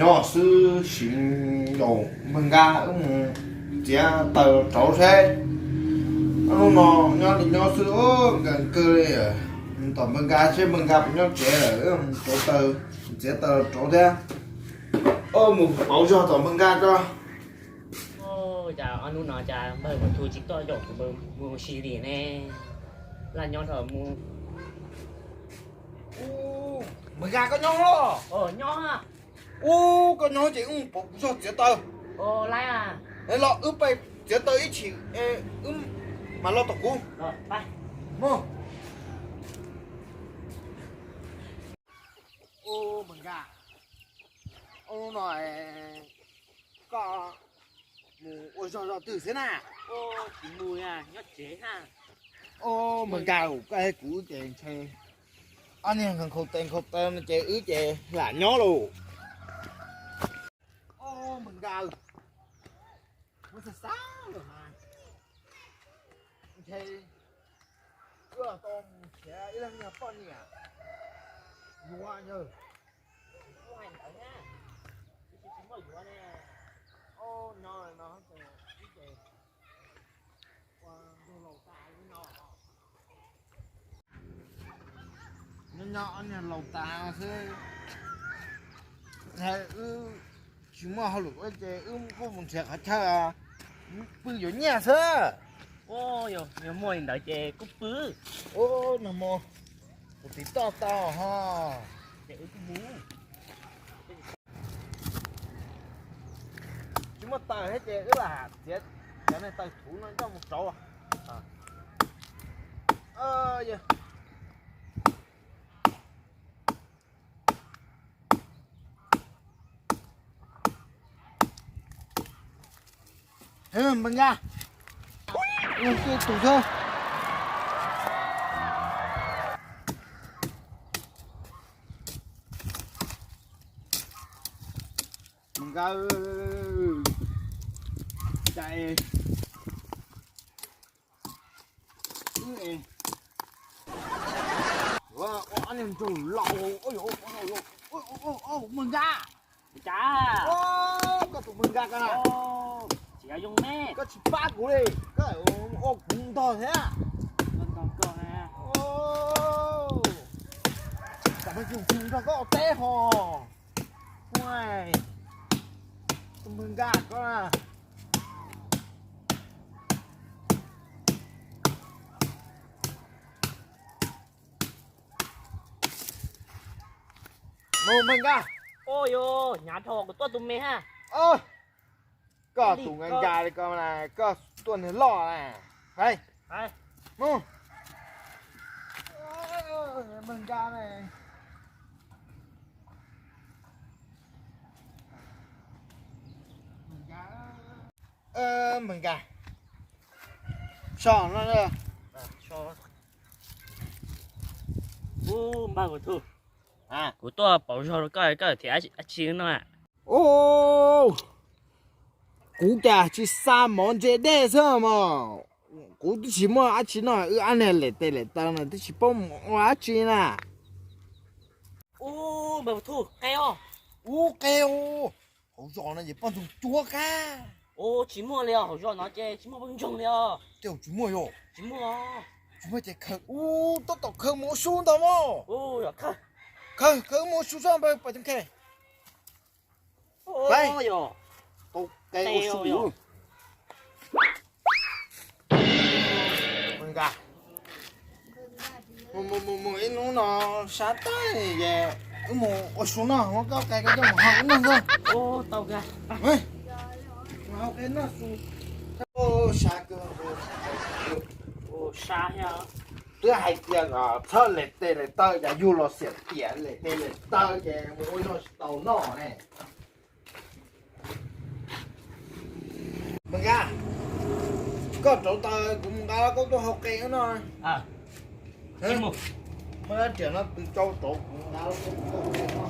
Nyob xwb sim ncaus npawg Nkaj wb mus txiav taws rauv seb. Ob hnub no nyob li nyob xwb, nkawd kawg li. Mus tom npawg Nkaj seb npawg Nkaj puas nyob tsev lawm, wb mus rauv taws, txiav taws rauv thiab. Mus pauv zog tom npawg Nkaj tso. Cas ob hnub no cas npawg Mus Thu tsis tuaj yaum kuv mus ua si li ne? Laj nyob rau mus. Ub, npawg Nkaj koj nyob los? Nyob. Ub, koj nyob ces wb mus pauv kuv zog txiav taws. Los wb pais txiav taws ib chim, wb mam los tom kuv. Mus. Ub, npawg Nkaj, hnub no koj mus ua zog zog twg xwb na? Tsis mus, nyob tsev na. Ub, npawg Nkaj, koj thiab kuv ces ntshe ob niag nkhaus tes nkhaus taw no ces wb ces lam nyob lauj. Ub, npawg Nkaj, muab xav xav lawm mas ntshe wb tau mus nrhiav ib leeg niag poj niam yuav yawg. Kuv hais ntawd na, tab sis tsis muaj yuav ne. Ub, nyob no ces ib ces ua ntuj laus tas li no. Nyob nyob ob niag laus tas xwb, wb tsis muaj hauj lwm ua ces wb kuj mus nrhiav qhov chaw pw yuav nyiaj xwb. Yog muaj li ntawd ces kuj pw. Ub, nag hmo kuv tiv toj tau ho. Ces wb kuj mus. Tsis muaj taws thiab ces wb lam txiav cov niag taws thuv no coj mus rauv. Npawg Nkaj, tus xwb. Npawg Nkaj, cas wb es ua ob niag nraug laus, npawg Nkaj. Cas koj tus npawg Nkaj ko na, tsis yog zoo ne, koj tsis pab kuv li, koj ua kuv ntog thiab. Tam no kuv nrog koj ua teb ho. Tus npawg Nkaj ko na. Mus npawg Nkaj. Ua yog hnyav dhau kuv tuaj tus me hab. Koj tus nka nka li ko na, koj tuaj niag loj na. Mus. Npawg Nkaj na. Npawg Nkaj, so no. Ub, npawg Mus Thu, kuv tuaj pauv zog rau koj, koj thiab dab tsi no? Ub, kuv cas tsis xa mov ntse dej xwb mog. Kuv twb tsis muaj dab tsi noj, wb ob niag lem tes lem taw no twb tsis paub mus ua dab tsi na. Ub, npawg Mus Thu, qe os. Ub, qe os. Hauv zos no ces poj ntxoog cuab kab. Ub, tsis muaj li os, hauv zos no ces tsis muaj poj ntxoog li os. Tej zaum tsis muaj yom? Tsis muaj. Tsis muaj ces khaws, ub, tab tom khaws mus ua su ntag mog. Khaws, khaws mus ua su soj npawg Paj Ceeb Khe. Tau qe ua su. Npawg Nkaj, mus mus mus mus ib hnub no sab tag ces wb mus ua su noj, muab koj qe koj coj mus hau wb noj xwb. Mus hau qe noj su. Sab kawg. Twb hais tias kom txhob lem tes lem taw, cas yug los xiam tiam lem tes lem taw ces mus ua zog tsis tau noj ne. Npawg Nkaj, koj rauv taws kuv mus nqa koj tuaj hau qe no. Muab dab riam no tws tsau rauv kuv nqa koj tuaj hau qe no.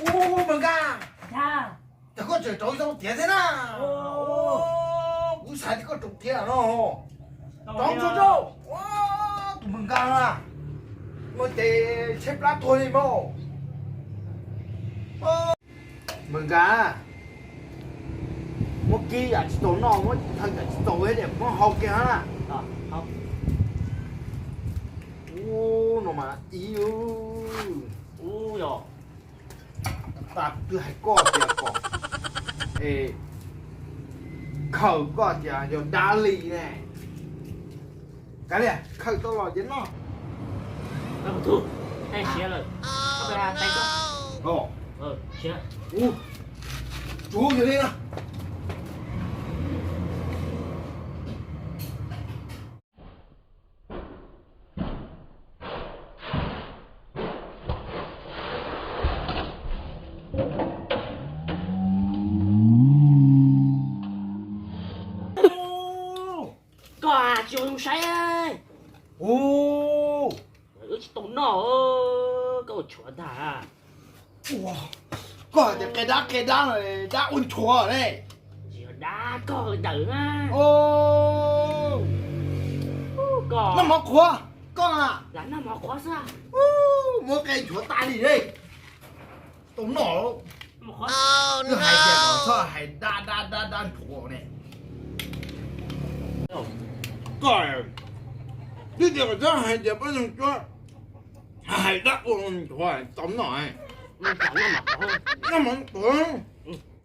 Ub, npawg Nkaj, cas koj tseem rauv zoo tiav thiab na? Kuv xav tias koj rauv tiav no. Cov ntsuag rau, tus Mws Nkas na, muaj tes tsheb plab tuag li mas. Mws Nkas, muab kib yam tsis txaus noj, muab thawj yam tsis txaus thiab tias muab hau kiag na. Ub, no mas ib, ub, yog tas twb hais koj tias kom, es, khaws koj tias yog dab li ne. Kav liam, khaws tau los ces noj. Tus, siav lawm, koj pab tais koj. Ub, tsuav yog li na. Koj tsis ua zoo saib. Ub, wb tsis tau noj, koj ua tshuav ntag. Ua, koj hais tias qia dab qia dab no, dab ua nchuav ne. Tsis yog dab, koj ntawd na. Noj mov qhuav, koj a. Lam noj mov qhuav xwb. Muab qe nchuav tas li ne. Tau noj. Twb hais tias kom txhob hais dab dab dab dab nchuav ne. Koj, twb tias kom txhob hais tias pab neeg tsuab, hais dab ua nchuav tau noj. Noj mov qhuav.